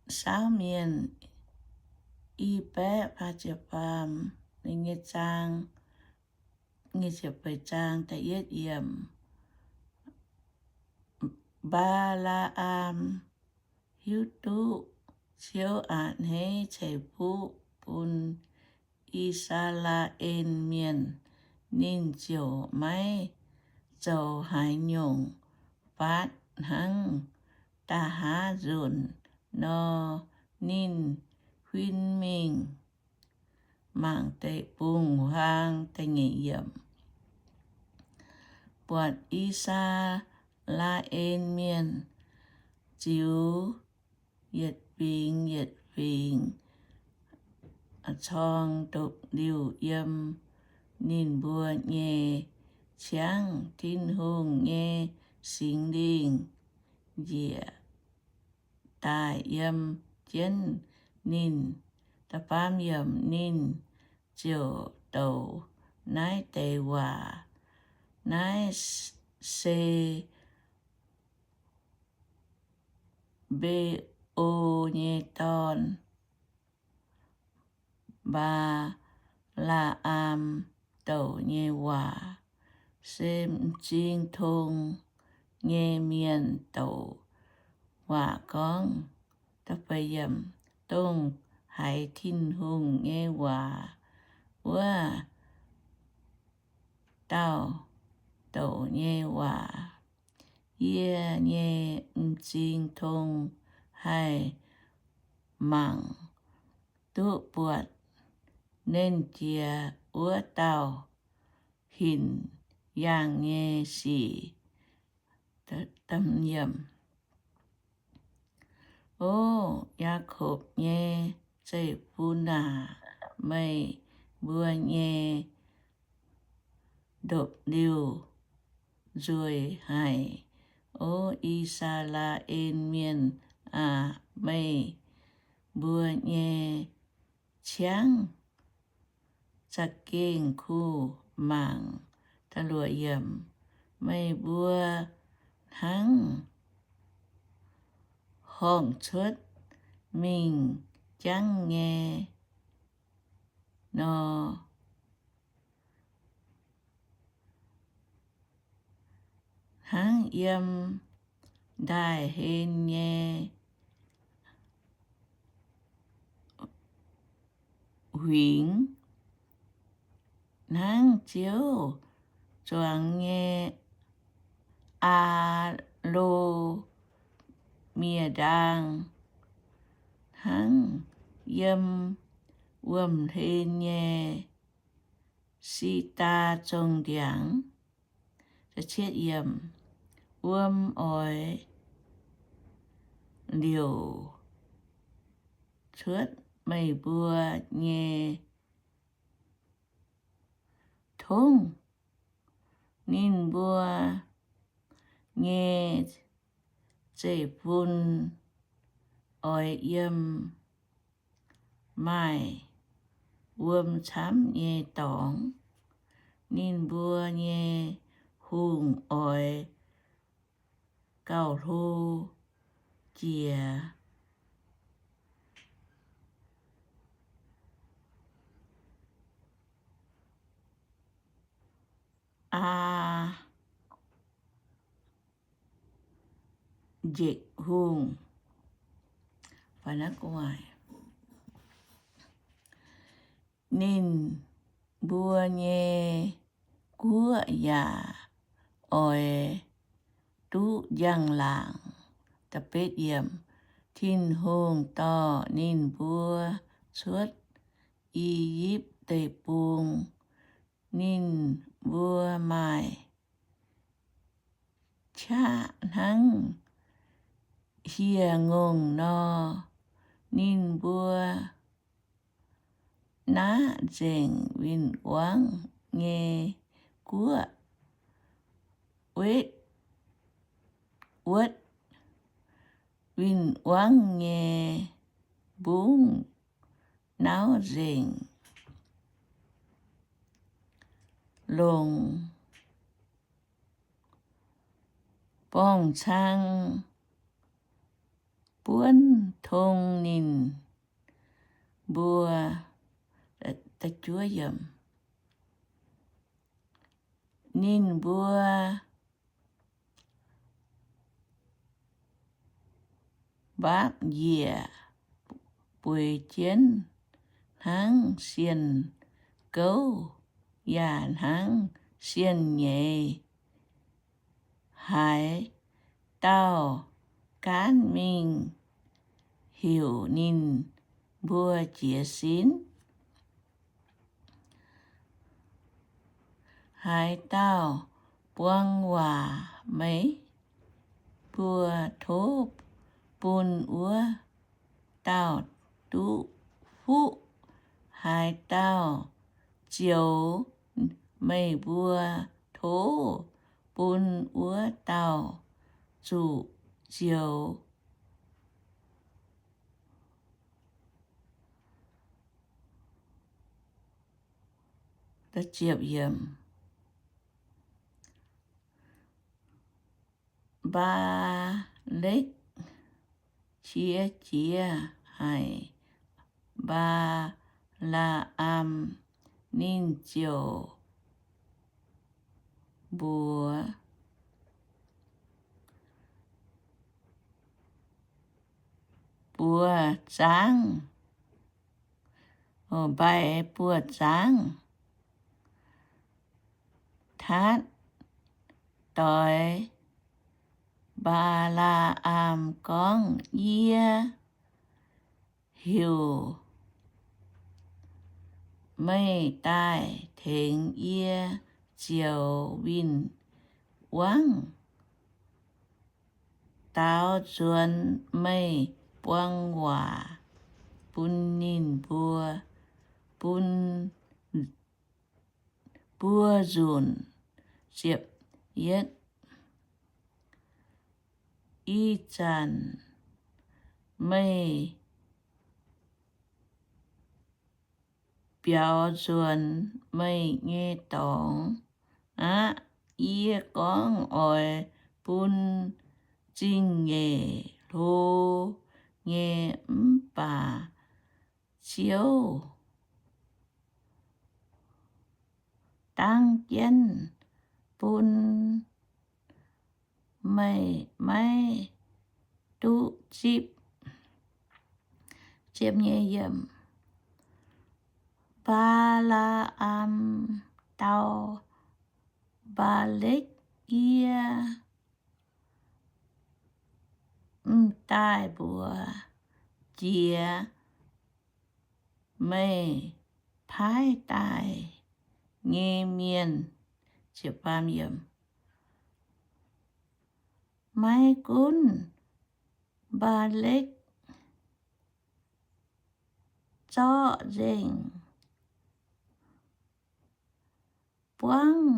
saauv mienh i baeqv faah ziepc faam nyei zaang, nyei ziepc feix zaang da'yietv yiemc. Mbaa^laa^am hiuv duqv Ziouv a'hneiv ceix fuqv bun I^saa^laa^en Mienh, ninh ziouc maiv zoux haaix nyungc faatv hnangv da'haav nzunc nor. Ninh huin mingh mangc deic-bung-huaang da'nyeic yiemc, buatc I^saa^laa^en Mienh ziux yietc fingx yietc fingx corng ndopv-liuh yiem ninh mbuo nyei ciangv. Tin-Hungh nyei Singx Lingh njiec daaih yiem jienv ninh. Da'faam yiemc, ninh ziouc douc naaiv deix waac. Naaiv se Mbe^o nyei dorn, Mbaa^laa^am, douc nyei waac, se m'zing tong nyei mienh douc waac gorngv. Dongh haiz Tin-Hungh nyei waac wuov dauh douc nyei waac, yie nyei m'zing tong haih mangc duqv buatc Nernh-Jiex wuov dauh hinc yaangh nyei sic. O Yaakopv nyei zeiv-fun aac, meih mbuo nyei ndopv-liuh nzueic haic. O I^saa^laa^en Mienh aac, meih mbuo nyei ciangv za'gengh kuh mangc. Meih mbuo hnangv horngc cuotv mingh jangv nyei nor, hnangv yiem ndaaih hlen nyei huingx, hnangv Ziouv zuangx nyei aa lo mie ndaang, hnangv yiem wuom-hlen nyei si^ndaa zong ndiangx. Wuom oix liouc cuotv meih mbuo nyei tongv. Ninh mbuo nyei zeiv-fun oix yiem maaih wuom camv nyei dorngx. Ninh mbuo nyei hungh oix gauh hlo jiex aa njekc hungh. Ninh mbuo nyei guoqv yaac oix duqv njang-laangc. Tin-Hungh dorh ninh mbuo cuotv I^yipv Deic-Bung. Ninh mbuo maaih qaqv hnangv hieh ngongh nor. Ninh mbuo naqv nzengc win-wangv nyei guoqv, wetv wuotv win-wangv nyei mbungv nauv nzengc, longc borngz-cang buonv tong ninh mbuo. Ninh mbuo mbaapv njiec bueix jienv hnangv sienh gouv, yaac hnangv sienh nyeiz. Haaix dauh gaanv mingh heuc ninh mbuo jiez sin? Haaix dauh buang waac meih mbuo tov bun wuov dauh duqv fuqv. Haaix dauh zioux meih mbuo tov bun wuov dauh zuqc zioux. Mbaa^lekv qiex jiez haic Mbaa^laa^am, ninh ziouc mbuox buoz-zaangv, mbaix buoz-zaangv, tatv doix Mbaa^laa^am gorngv, Yie heuc meih daaih tengx yie zioux win-wangv. Daaux nzuonx meih buang waac bun ninh mbuo, bun buo nzunc. Ih zanc meih biaux nzuonx meih nyei dorngx aqv. Yie gorngv oix bun zingh nyeic hlo nyei, mv baac Ziouv dangv jienv bun meih maiv duqv zipv. Mbaa^laa^am dau Mbaa^lekv, Yie mv daaih mbuox jiex meih paaiv daaih nyei mienh, maiv gunv Mbaa^lekv zorqv nzengc buangv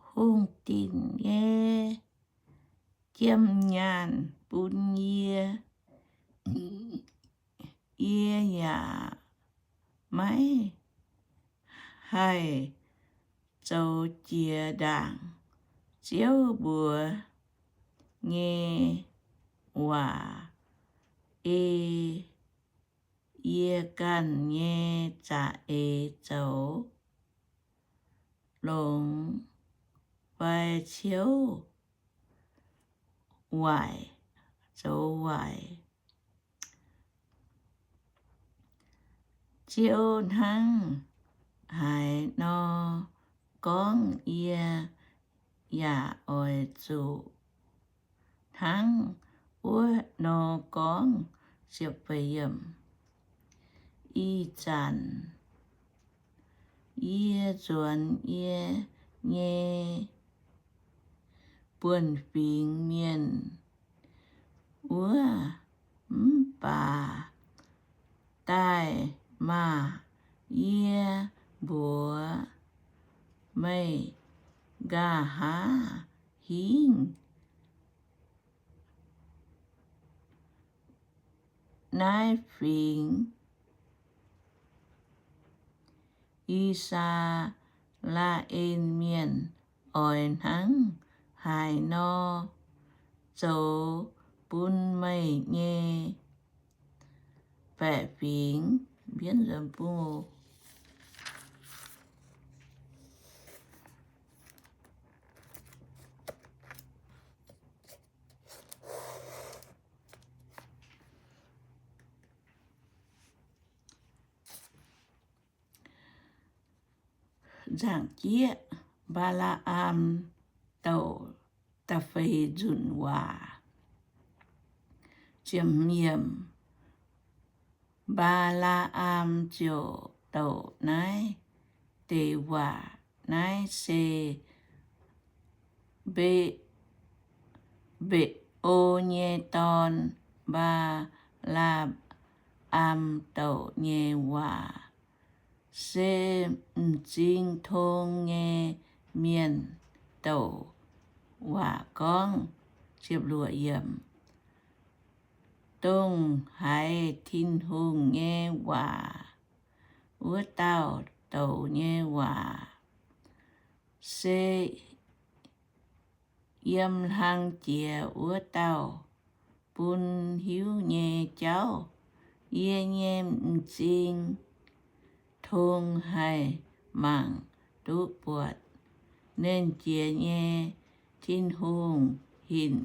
hungh dinc nyei jiem nyaanh bun yie, yie yaac maiv haih zoux jiex ndaangc Ziouv mbuox nyei waac. Ei yie ganh nyei za'eix zoux longx fai ciouv waaic, zoux waaic, Ziouv hnangv haaix nor gorngv, yie yaac oix zuqc hnangv wuov nor gorngv. Ih zanc yie nzuonx yie nyei buonv-fingx mienh wuov, mv baac daaih maah! Yie mbuox meih, nqa'haav hingv naaiv fingx I^saa^laa^en Mienh oix hnangv haaix nor zoux bun meih nyei baeqc fingx mbienv nzuonx bung. Nzaangc jieqv, Mbaa^laa^am douc da'feix nzunc waac. Mbaa^laa^am ziouc douc naaiv deix waac. Naaiv se Mbe- Mbe^o nyei dorn, Mbaa^laa^am douc nyei waac. Se m'zing tong nyei mienh douc waac gorngv. Dongh haiz Tin-Hungh nyei waac wuov dauh douc nyei waac, se yiem hlang jiex wuov dauh bun hiuv nyei jauv. Yie nyei m'zing tong haih mangc duqv buatc Nernh Jiex nyei Tin-Hungh hinc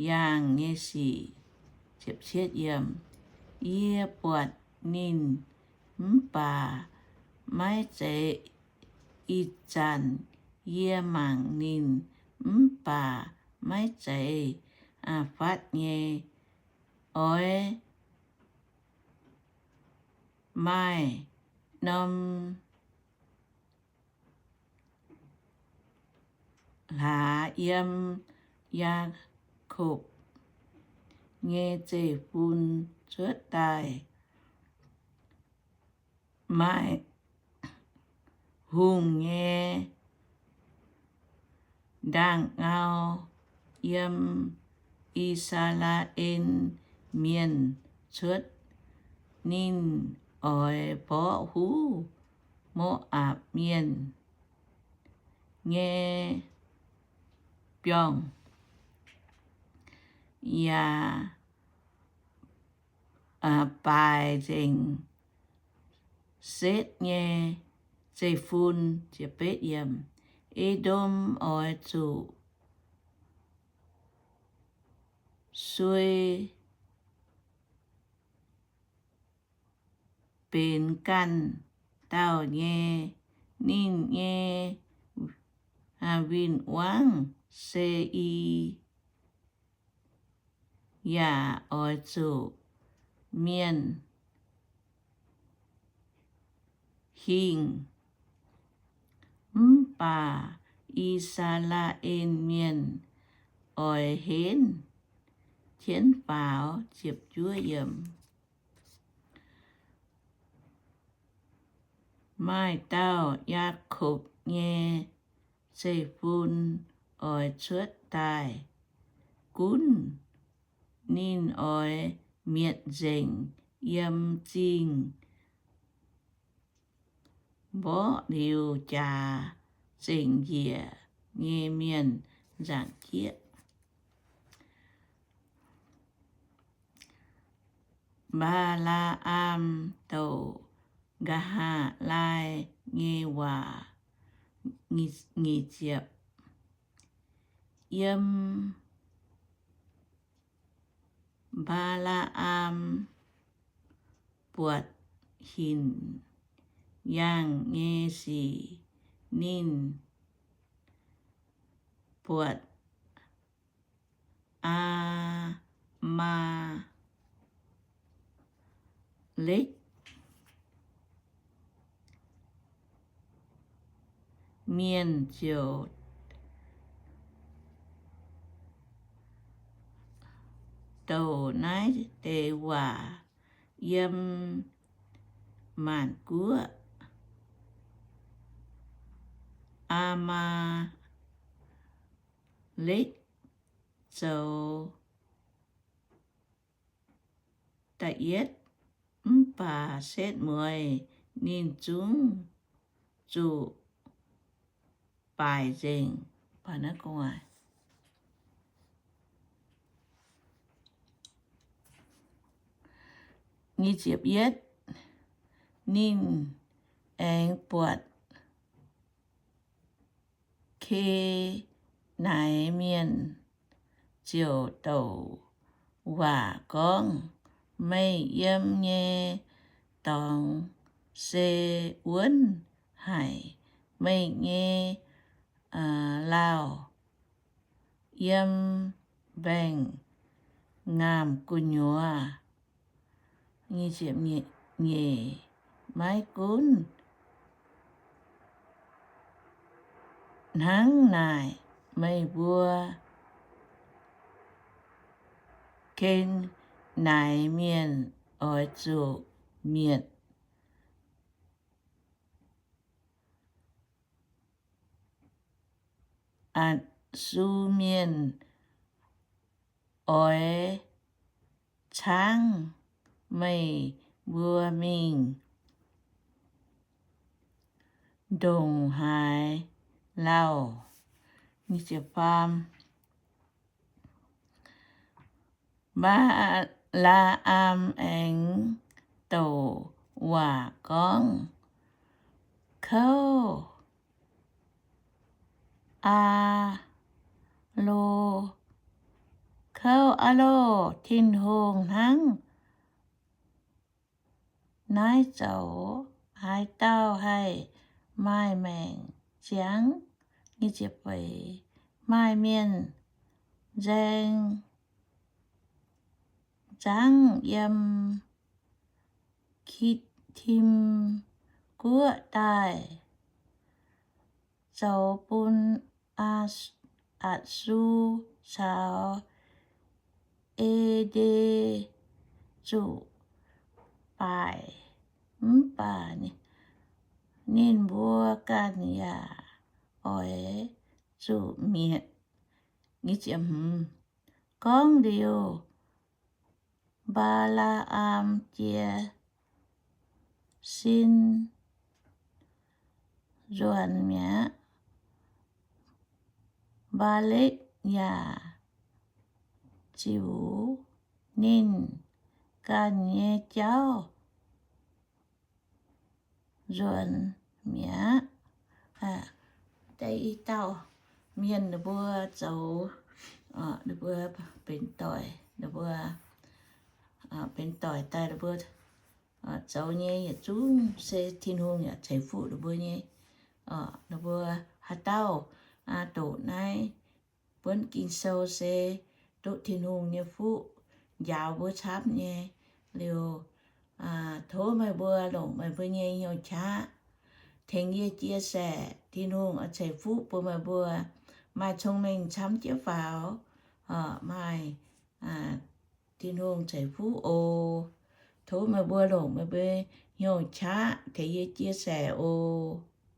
yaangh nyei sic. Yie buatc ninh mv baac maiv zeiz. Ih zanc yie mangc ninh mv baac maiv zeiz fatv nyei. Oix maaih norm hlaax yiem Yaakopv nyei zeiv-fun cuotv daaih. Maaih hungh nyei ndaangh ngau yiem I^saa^laa^en Mienh cuotv. Ninh oix mborqv huv Mo^apc Mienh nyei biorngh, yaac baaix nzengc Setv nyei zeiv-fun. E^ndom oix zuqc suei benx ganh dauh nyei. Ninh nyei win-wangv se i yaac oix zuqc mienh hingh. Mv baac I^saa^laa^en Mienh oix henv jienv faaux. Maaih dauh Yaakopv nyei zeiv-fun oix cuotv daaih gunv. Ninh oix mietc nzengc yiem zingh mborqv liuz jaax zengc njiec nyei mienh. Nzaangc jieqv, Mbaa^laa^am douc nqa'haav laai nyei waac. Nyic ziepc. Yiem Mbaa^laa^am buatc hinc yaangh nyei sic, ninh buatc Aa^maa^lekv Mienh ziouc douc naaiv deix waac yiem maanc guoqv. Aa^maa^lekv zoux da'yietv, mv baac setv mueiz ninh zungv zuqc baaic nzengc. nyic ziepc yietv, ninh aengx buatc Ke^naaix Mienh ziouc douc waac gorngv, Meih yiem nyei dorngx se wuonv haic. Meih nyei lauh yiem mbaengx-ngaamc gu'nyuoz. Nyeic, maiv gunv hnangv naaic, meih mbuo Ke^naaix Mienh oix zuqc mietc. Atc^su Mienh oix caangv meih mbuo mingh ndongc haaix lauh. Mbaa^laa^am aengx douc waac gorngv, Kouv aa lo, kouv aa loh! Tin-Hungh hnangv naaiv zoux, haaix dauh haih maaih maengc ziangv? Maaih mienh nzaeng nzangv yiem Ki^tim Guoqv daaih, zoux bun Atc^su caux E^nde zuqc baaic, mv baac ninh mbuo ganh yaac oix zuqc mietc. Gorngv liuz, Mbaa^laa^am jiez sin nzuonx mi'aqv. Mbaa^lekv yaac ziux ninh ganh nyei jauv nzuonx mi'aqv. Deix i dauh mienh ninh mbuo zoux, ninh mbuo benx doic, ninh mbuo benx doic daaih ninh mbuo zoux nyei yietc zungv se Tin-Hungh yaac ceix fuqv ninh mbuo nyei. Ninh mbuo haaix dauh doqc naaiv buonv Ging-Sou se duqv Tin-Hungh nyei fuqv njaaux mbuo camv nyei. Liuz, tov meih mbuo longc meih mbuo nyei hnyouv qaqv tengx yie chia sẻ, Tin-Hungh oix ceix fuqv bun meih mbuo maaih cong-mengh camv jienv faaux, maaih Tin-Hungh ceix fuqv oc. Tov meih mbuo longc meih mbuo hnyouv qaqv tengx yie chia sẻ oc.